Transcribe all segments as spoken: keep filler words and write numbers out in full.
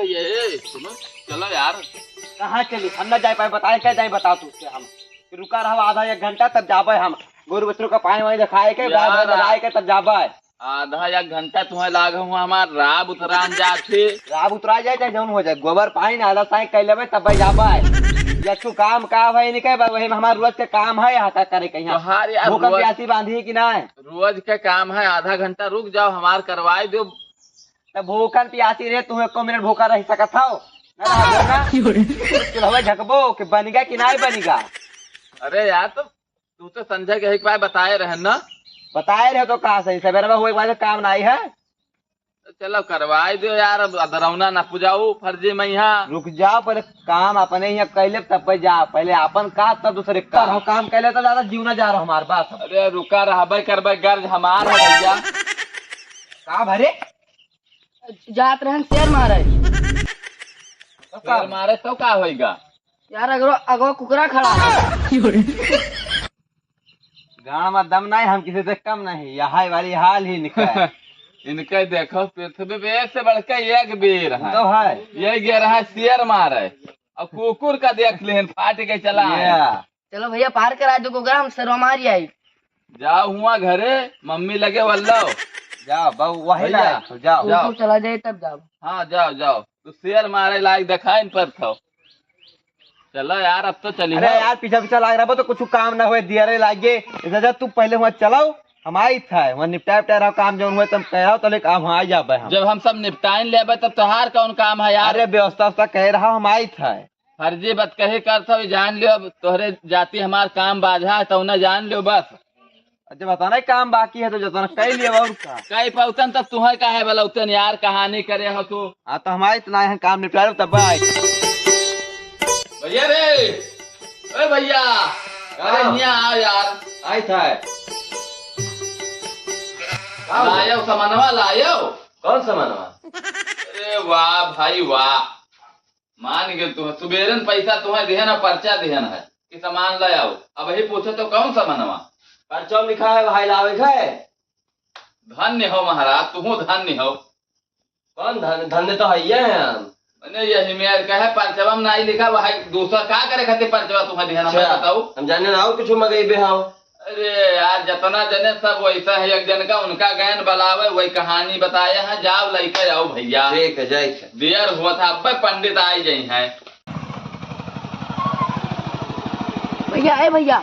ये, सुनो, चलो यार। कहाँ चली? हम ना जाए पाए, बताए, क्या जाए, बताओ तू उससे हम। रुका रहो आधा एक घंटा, तब जाबे हम। गोरू बछरू का पानी वानी देखाए के, गाय यार, भैंस लगाए के, तब जाबे। आधा एक घंटा तुम्हें लाग हुआ, हमार राब उतरान जात थे। राब उतरा जाए, चाहे जौन हो जाए, गोबर पानी ना आधा साइक कर लेबे, तब जाबे। ये तू काम का भाई नहीं कहे, वही में हमार रोज के काम है, यहाँ का करे कहीं। तोहार यार भूखल रोज प्यासी बांधी कि ना? रोज के काम है, आधा घंटा रुक जाओ, हमार करवाई दो। तब भूखन प्यासी रहे, तू एको मिनट भूखा रह सकत हौ? ना रहा भूखा? चूल्हवा झकबो कि बनिगा कि नाई बनिगा? अरे यार, तो तू तो संजय के एक बार बताए रहे ना। बताए रहे तो का सही, सवेरे में हुए के बाद काम नाई है। तो चलो करवाई दो यार, अब अदरौना ना पुजाऊ फर्जी में यहाँ। रुक जाओ, पहले काम अपने यहाँ कैले तब पे जाओ, पहले अपन का तब दूसरे का। हम काम कैले तो ज्यादा जीवना जा रहा हमारे पास। अरे रुका रहबे करबे, गर्ज हमार है भैया। का भरे? जात रहन शेर मारे। तो का? शेर मारे तो का होइगा? यार, अगरो, अगो कुकरा खड़ा है। गाँव में दम नहीं, हम किसी से कम नहीं, यही वाली हाल ही निकला है। इनका देखो, पृथ्वी पे एक से बढ़ के एक बीर है। तो है। ये गिर रहा है शेर मारे, और कुकुर का देख लेन, फाट के चला है। या। चलो भैया, पार करा दो कुकरा, हम शेरवा मारी आई। जाओ हुआ घरे, मम्मी लगे वल्लो। जाओ, बाबू, वही भैया, लायक हो, जाओ। जाओ। कुकुर चला जाए तब जाओ। हाँ, जाओ, जाओ। तो शेर मारे लायक देखाइन पर था। चलो यार, अब तो चली अरे हो। यार, पीछा पीछा लाग रहा, वो तो कुछ काम ना हुए, दिया रे लागे। इधर जा, तू पहले वहाँ चलाओ, हम आई था, वहाँ निपटा उपटा रहा काम जौन हुए, तुम कह रहा हो, तो लेकिन हम आ जाबे हम। जब हम सब निपटाइन लेबे, तब तोहार कौन काम है यार? अरे, व्यवस्था उवस्था कह रहा, हम आई था। फर्जी बतकही करत हौ, जान लियो, अब तोहरे जाति हमार काम बाझा है, तौने जान लियो बस। अच्छा, बताना ही काम बाकी है, तो जतन कह लियो, और का? कई पौतन तब तुहे काहे बलौतन यार, कहानी करे हो तू। हाँ, तो हमारे इतना है, काम निपटा लो, तब आए। भैया रे, ए भैया, अरे हाँ। हियाँ आ यार। आई था। का हुआ? लायो, सामानवा लायो। कौन सामानवा? अरे वाह भाई वाह, मान गए तुहे। सुबेरन पैसा तुहे दिहन, पर्चा दिहन है कि सामान ले आओ। अबही पूछो तो कौन सामानवा? पर्चा लिखा है भाई, लावे के है। धन्य हो महाराज, तुहू धन्य हो। कौन धन्य? धन्य तो है ही है हम। मने यही में यार कहे पर्चवा में नहीं लिखा, भाई दूसरा का करे खातिर पर्चवा तुहे दिहन, हमें अच्छा, बताओ। हम जाने ना हो कुछ मगई बे हो। अरे यार, जतना जने सब वैसा है, एक जन का उनका गैन बलावे, वही कहानी बताए हैं, जाओ लइके आओ भैया। ठीक है, जय से। देर हुआ था, अब पंडित आई जाई हैं। भैया, ए भैया।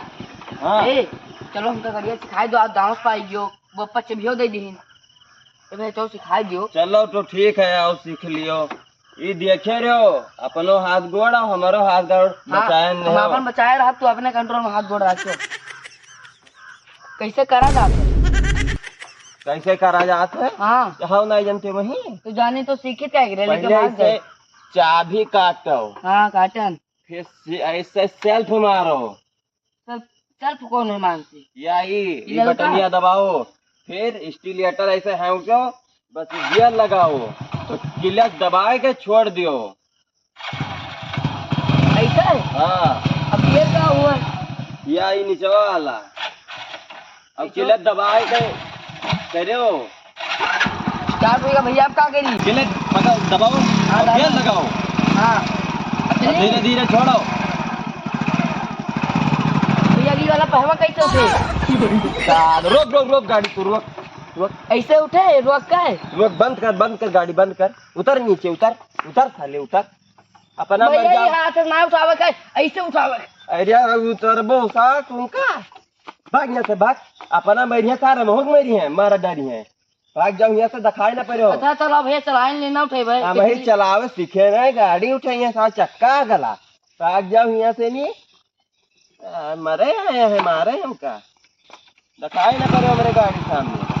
हाँ। ए, चलो हमका गड़िया सिखाई दो, आप गाँव से पाई गयो, वो पच्चे भियो दे दीन। ए भैया, चलो सिखाई दियो। चलो तो ठीक है, आओ सीख लियो। ई देखे रहो, अपनो हाथ गोड़ और हमरो हाथ गोड़ हाँ, बचाए हम नहीं हो। अपन बचाए रहा, तू अपने control में हाथ गोड़ रखियो। कैसे करा जात है? कैसे करा जात है? हाँ। हम नहीं जानते वही। तो जाने तो सीखे क्या गिरे, लेकिन पहले भाग इसे गए। चाबी काटो। हाँ, काटन। फिर से ऐसे self मारो। Self, self कौन है मानसी? या ई, ई ई ललका? बटनिया दबाओ, फिर stimulator ऐसे हेंको, बस gear लगाओ, तो clutch दबाए के छोड़ दियो। ऐसा है? हाँ। अब gear का हुआ? या ई निचवा वाला। अब ऐसे? Clutch दबाए के करो। Start होइगा भैया, आप का करी? Clutch, मतलब, दबाओ, हाँ, और दबाओ। Gear लगाओ। हाँ। अब चलिए। धीरे धीरे छोड़ो। भैया, ये वाला पहवा कैसे उठे? साल, रोक, रोक, रोक, गाड़ी को रोक, रोक। ऐसे उठे, रोक का है? रोक, बंद कर, बंद कर, गाड़ी बंद कर। उतर नीचे, उतर, उतर, साले, उतर। अपना भैया, मर जा। ये हाथ से ना उठावे का, ऐसे उठावे का। अरे, उतरबो सा, तुमका? भाग यहाँ से, भाग। अपना मरिया का रे, महूँ के मरिया, मारा डरिया। भाग जाओ यहाँ से, दिखाई ना पड़ो। अच्छा, चलो भैया, चलाए लेना उठे भाई। हम ही चलावे सीखे ना, गाड़ी उठे यहाँ से, चक्का गला। भाग जाओ यहाँ से नहीं। आ, मरे आए हैं, मारे हमका। दिखाई ना पड़ो हमरे गाड़ी सामने।